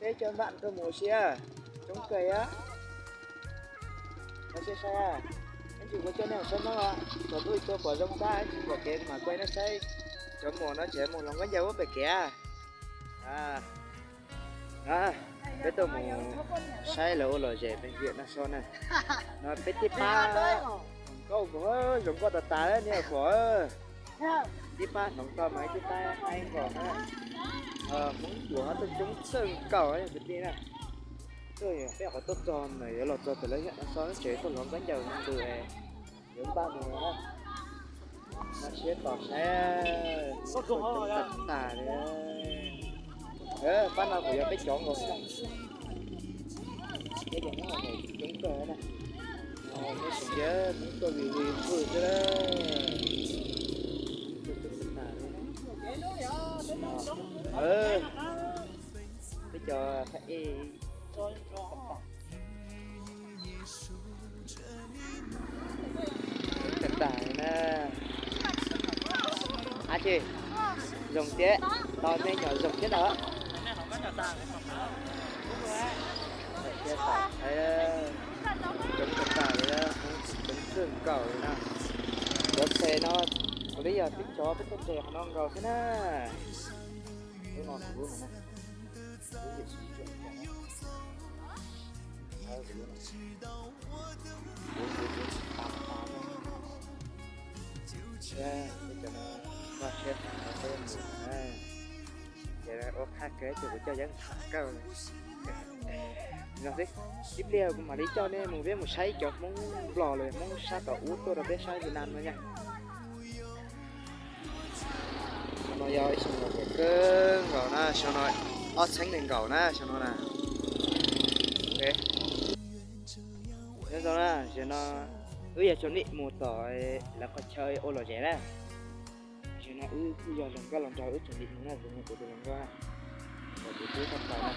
Peb cov npam tuaj mus ua si, coob kawg. Ua si saib, ib ntsis kuv coj nej mus saib Hmoob os. Tsaus ntuj tuaj pom zoo tab sis pom kev mam kuaj nej saib. Cov muam no tseem mus hloov khaub ncaws ua pem kev. Peb tuaj mus saib lawv ua lom zem pem viam no so na. No peb tib pab hloov nkauj nkaus, zoo nkauj tas tas niam pom. Tib pab hloov tau mas tib pab haib nkaus na. Hmoob Cuam ho tuaj coob kawg nkaus kwv tij na. Tuaj peb qhov tuaj txog na yuav los txog txawm lawv hiam no so tseem tuaj hloov khaub ncaws ntws yuav npaj mus na. Mas siab tos saib, coob tas tas li. Pab no kuv yog peb cov nkaus xwb. Peb cov Hmoob coob kawg na. Peb sawv daws Hmoob tuaj vij vij pwj xwb na. Peb cov thaj ej tag tag na. Ab tsi, zoo thiab, tau me nyuam zoo thiab ntag. Coob tag tag li, coob kawg nkaus li na. Cov txhe no kuv li yog tib cov peb tuaj nres qhov no nkaus xwb na. Lub no kuv lub no na. Vaj siab, ua qhaj kawg ces kuv coj yeeb tham kawg. Ib pliag kuv mam li coj nej mus, peb mus saib cov Hmoob Nplog los Hmoob sab tom ub tuaj rau peb sab Việt Nam no nha. Xyoo no yog ib xyoo uas kawg nkaus na, xyoo no ob txhiab nees nkaum na, xyoo no na. Nyob zoo na, xyoo no wb yog Txhoos Lis mus tom lawv qhov chaw ua lom zem na. Xyoo no wb kuj yog hluas nkauj los nrog wb Txhoos Lis mus na, kuv tus hluas nkauj na, kuv twb tau tau na.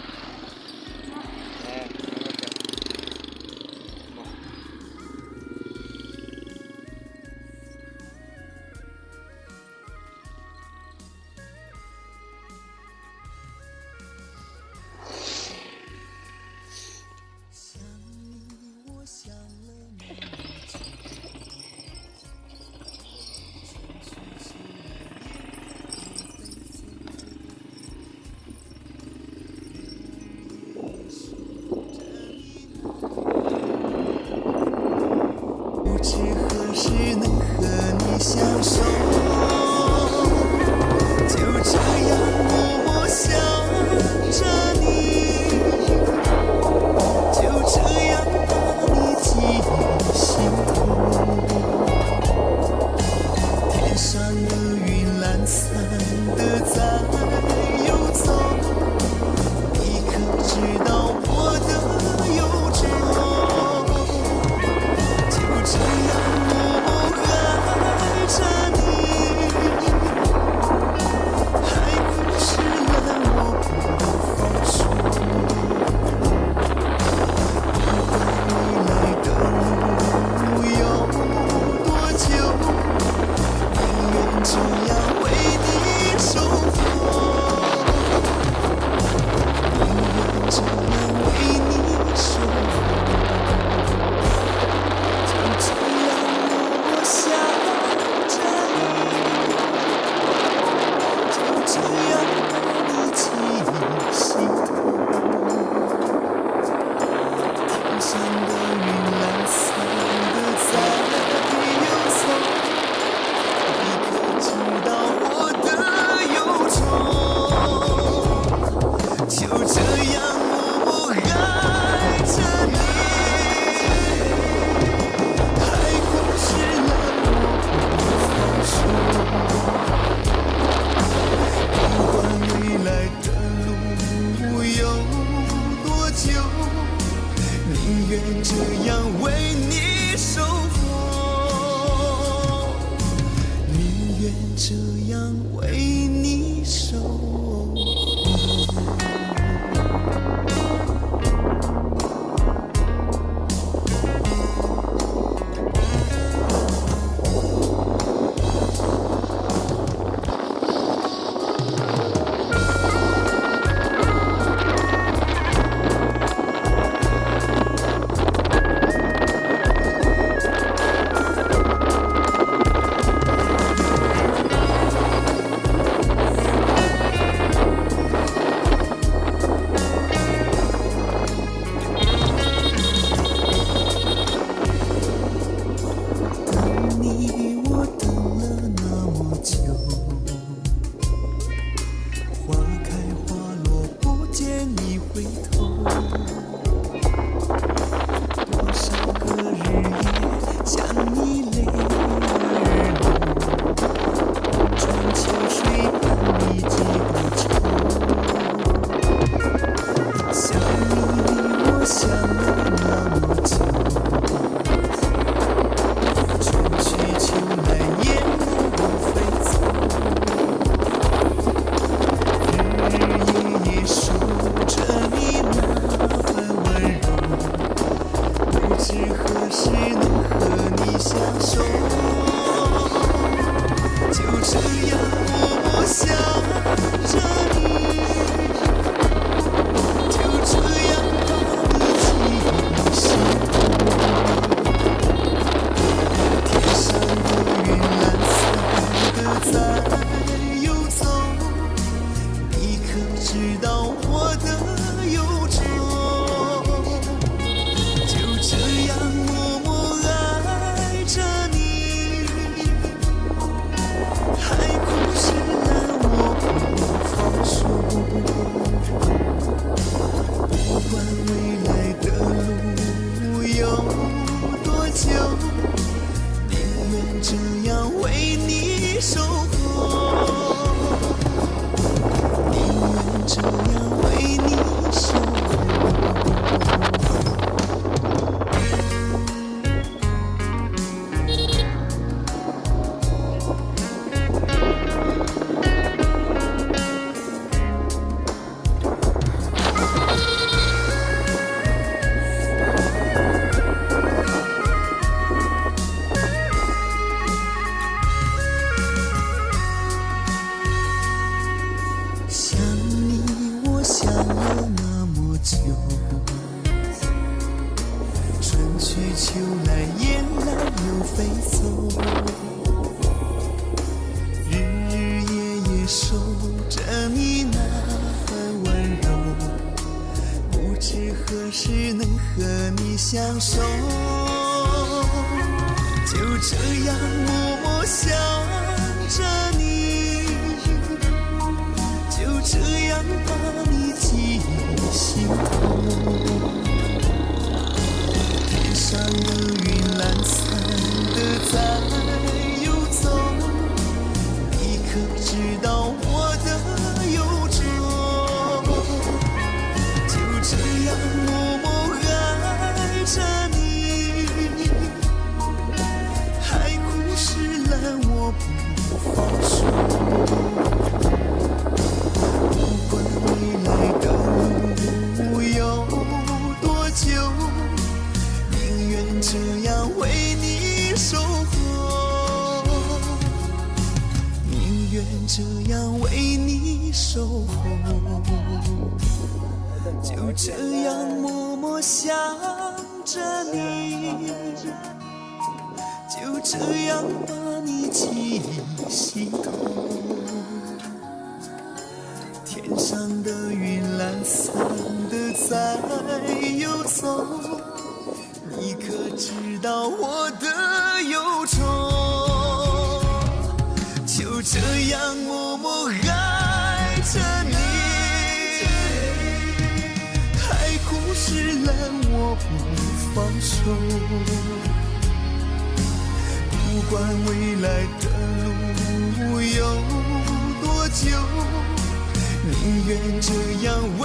像你泪儿流，春秋水淌你几多愁。想你，我想了那么久，春去秋来，雁来又飞走。日日夜夜守着你那份温柔， 不知何时能和你相守。就这样默默想着你，就这样把你记心头。天上的云懒散得在游走， 你可知道我的忧愁？就这样默默爱着你，海枯石烂我不放手。不管未来的路有多久， 宁愿这样为你守候，宁愿这样为你守候。想你，我想了那么久，春去秋来，雁来又飞走。 日日夜夜守着你那份温柔，不知何时能和你相守。就这样默默想着你，就这样把你记心头。 天上的云懒散得在游走，你可知道我的忧愁？就这样默默爱着你，海枯石烂我不放手。不管未来的路有多久， 宁愿这样为你守候，宁愿这样为你守候。就这样默默想着你，就这样把你记心头。 天上的云懒散得在游走，你可知道我的忧愁？就这样默默爱着你，海枯石烂我不放手。不管未来的路有多久， 宁愿这样为